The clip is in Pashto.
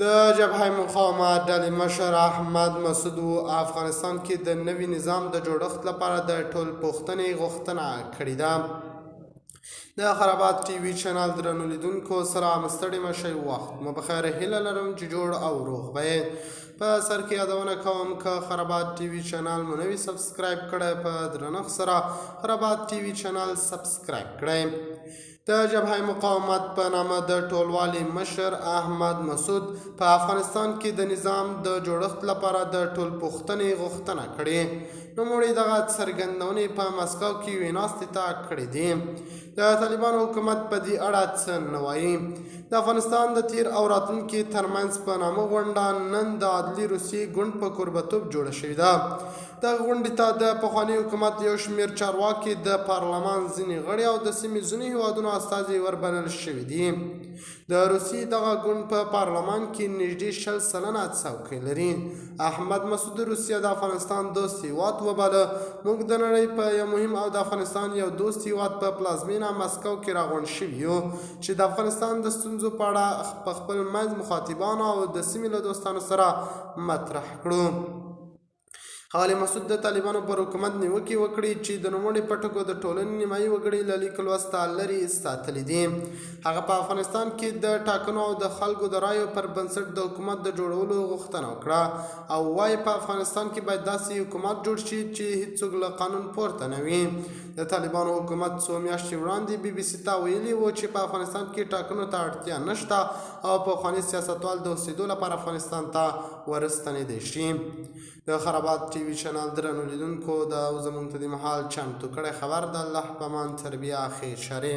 د جبهه مقاومت ډلې مشر احمد مسعود افغانستان کې د نوي نظام د جوړښت لپاره د ټول پوښتنې غوښتنه کړې ده. د خرابات ټي وي چینل درنو لیدونکو سلام، ستړي مه شئ، وخت مو بخیر، هیله لرم چې جوړ او روغ به یې. په سر کې یادونه کوم که خرابات ټي وي چینل مو نوي subscribe کړی، په درنښت سره خرابات ټي وي چینل subscribe کړئ. د جبهه مقاومت په نامه د ټولوالي مشر احمد مسعود په افغانستان کې د نظام د جوړښت لپاره د ټولپوښتنې غوښتنه کړې. نوموړي دغه څرګندونې په مسکو کې یوې ناستې ته کړې دي. د طالبانو حکومت په دې اړه څه نه وایي. د افغانستان د تیر او راتلونکي ترمنځ په نامه غونډه نن د عدلي روسیې ګوند په کوربتوب جوړه شوې ده. دغه غونډې ته د پخواني حکومت یو شمېر چارواکي، د پارلمان ځینې غړي او د سیمې ځینو هیوادونو استازي وربلل شوي دي. د روسیې دغه ګوند په پارلمان کې نږدې 20% څوکۍ لري. احمد مسعود روسیه د افغانستان دوست هیواد وباله. موږ د نړۍ په یو مهم او د افغانستان یو دوست هیواد په پلازمینه مسکو کې راغونډ شوي یو چې د افغانستان د ستونزو په اړه په خپل منځ مخاطبانو او د سیمې له دوستانو سره مطرح کړو. ښاغلي مسعود د طالبانو پر حکومت نیوکې وکړې چې د نوموړي په ټکو د ټولنې نیمایي وګړي له لیک لوسته لرې ساتلي دي. هغه په افغانستان کې د ټاکنو او د خلکو د رایو پر بنسټ د حکومت د جوړولو غوښتنه وکړه او وایي په افغانستان کې باید داسې حکومت جوړ شي چې هیڅوک له قانون پورته نه وي. د طالبانو حکومت څو میاشتې وړاندې بي بي سي ته ویلي وو چې په افغانستان کې ټاکنو ته اړتیا نشته او پخواني سیاستوال د اوسېدو لپاره افغانستان ته ورستنېدی شي. د خرابات ټي وي چینل درنو لیدونکو، دا زموږ ته د مهال چمتو کړی خبر. د الله په امان، تر بیا، خیر شرې.